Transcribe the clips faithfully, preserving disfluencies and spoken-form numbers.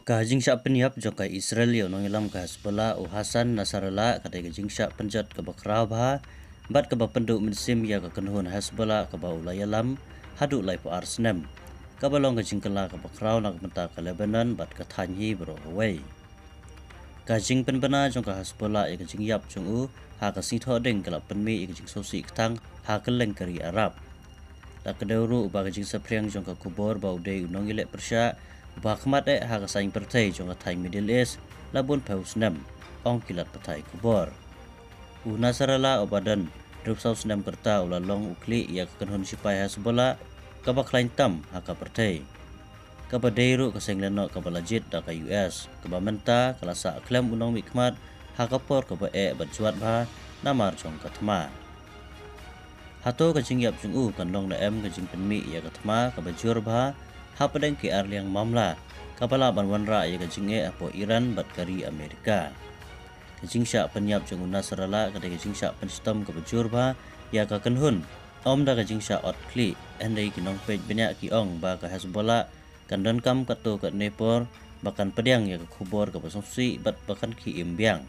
Ka jingshah pynïap jong ka Israel ïa u nongïalam ka Hezbollah u Hassan Nasrallah ka dei ka jingshah pynjot kaba khraw bha bad kaba pynduh mynsiem ïa ka kynhun Hezbollah kaba u la ïalam haduh laiphew ar snem, kaba long ka jingkylla kaba khraw na ka bynta ka Lebanon bad ka thaiñ hi baroh kawei. Ka jingpynbna jong ka Hezbollah ïa ka jingïap jong u ha ka Sngi Thohdieng ka la pynmih ïa ka jingsngewsih ktang ha kylleng ka ri Arab. La kdew ruh ba ka jingsaphriang jong ka khubor ba u dei u nongïaleh pyrshah uba khmat eh ha ka saiñ pyrthei jong ka thaiñ Middle East la bun phew snem, ong ki lad pathai khubor. U Nasrallah uba don hynriewphew saw snem ka rta u la long u khlieh ïa ka kynhun shipai Hezbollah kaba khlaiñ tam ha ka pyrthei, kaba dei ruh ka seng lehnoh kaba la jied da ka U S, kaba mynta ka la sah khlem u nongmihkhmat ha ka por kaba eh bad jwat bha namar jong ka thma. Hato ka jingïap jong u kan long ne em ka jingpynmih ïa ka thma kaba jur bha hapdeng ki arliang mamla kaba lah ban wanrah ïa ka jingeh hapoh Iran bad ka ri Amerika? Ka jingshah pynïap jong u Nasrallah ka dei ka jingshah pynshitom kaba jur bha ïa ka kynhun, ym da ka jingshah ot khlieh, hynrei ki nongpeit bniah ki ong ba ka Hezbollah kan donkam katto katne por ba kan pdiang ïa ka khubor kaba sngewsih bad ba kan khie im biang.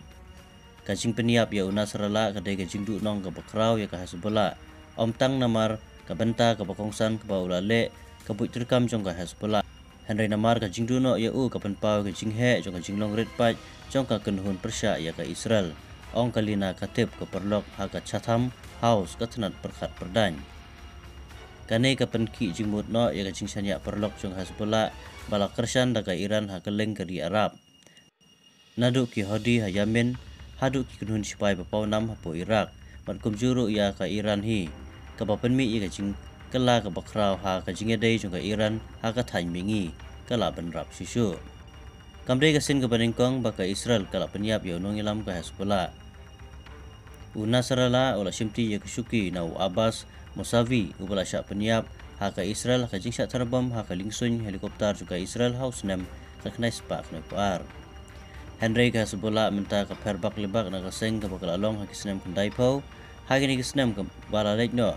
Ka jingpynïap ïa u Nasrallah ka dei ka jingduh nong kaba khraw ïa ka Hezbollah, ym tang namar ka bynta kaba kongsan kaba u la leh, ka buit treikam jong ka Hezbollah, hynrei namar ka jingduh noh ïa u ka pynpaw ïa ka jingheh jong ka jinglong rit paid jong ka kynhun pyrshah ïa ka Israel, ong ka Lina Khatib, ka paralok ha ka Chatham House, ka tnat pyrkhat pyrdaiñ. Kane ka pynkhih jingmut noh ïa ka jingshaniah paralok jong ka Hezbollah ba la kyrshan da ka Iran ha kylleng ka ri Arab, naduh ki Houthi ha Yemen haduh ki kynhun shipai ba pawnam hapoh Iraq, bad kumjuh ruh ïa ka Iran hi, kaba pynmih ïa ka jingkylla kaba khraw ha ka jingïadei jong ka Iran ha ka thaiñ mihngi, ka la bynrap shuh shuh. Kam dei ka sien kaba nyngkong ba ka Israel ka la pynïap ïa u nongïalam ka Hezbollah. U Nasrallah u la shimti ïa ka shuki na u Abbas Mousavi uba la shah pynïap ha ka Israel ha ka jingshah thar bom ha ka liengsuiñ helikopter jong ka Israel ha u snem khatkhyndai spah khyndaiphew ar. Hynrei ka Hezbollah mynta ka pher bak le bak na ka seng kaba ka la long ha ki snem khyndaiphew. Ha kine ki snem kaba la leit noh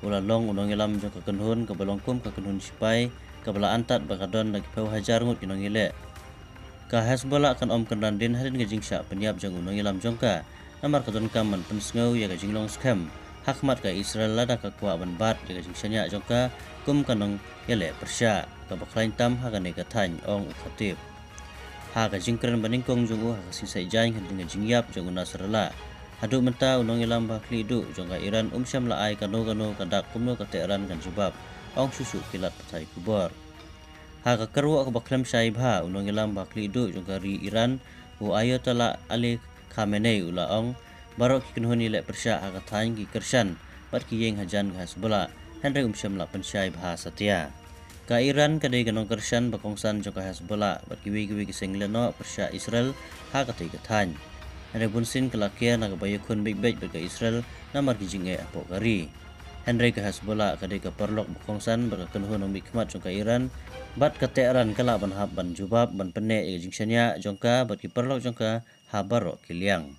u la long u nongïalam jong ka kynhun kaba long kum ka kynhun shipai kaba la antad ba ka don da ki phew hajar ngut ki nongïaleh. Ka Hezbollah kan ym kynran dien hadien ka jingshah pynïap jong u nongïalam jong ka, namar ka donkam ban pynsngew ïa ka jinglong skhem ha khmat ka Israel lada ka kwah ban bat ïa ka jingshaniah jong ka kum ka nongïaleh pyrshah kaba khlaiñ tam ha kane ka thaiñ, ong u Khatib. Ha ka jingkren ba nyngkong jong u ha ka Sngi Saitjaiñ hadien ka jingïap jong u Nasrallah, haduh mynta u nongïalam ba khlieh duh jong ka Iran um shym la ai kano kano ka dak kumno ka Tehran kan jubab, ong shuh shuh ki lad pathai khubor. Ha ka kyrwoh kaba khlem shai bha, u nongïalam ba khlieh duh jong ka ri Iran, u Ayatollah Ali Khamenei, u la ong, baroh ki kynhun ïaleh pyrshah ha ka thaiñ ki kyrshan bad ki ïeng hajan ka Hezbollah, hynrei um shym la pynshai bha satia. Ka Iran ka dei ka nongkyrshan ba kongsan jong ka Hezbollah bad kiwei kiwei ki seng lehnoh pyrshah Israel ha katei ka thaiñ, hynrei bunsien ka la kiar na kaba ïakhun beit beit bad ka Israel namar ki jingeh hapoh ka ri. Hynrei ka Hezbollah ka dei ka paralok ba kongsan bad ka kynhun nongmihkhmat jong ka Iran, bad ka Tehran ka lah ban hap ban jubab ban pynneh ïa ka jingshaniah jong ka bad ki paralok jong ka ha baroh ki liang.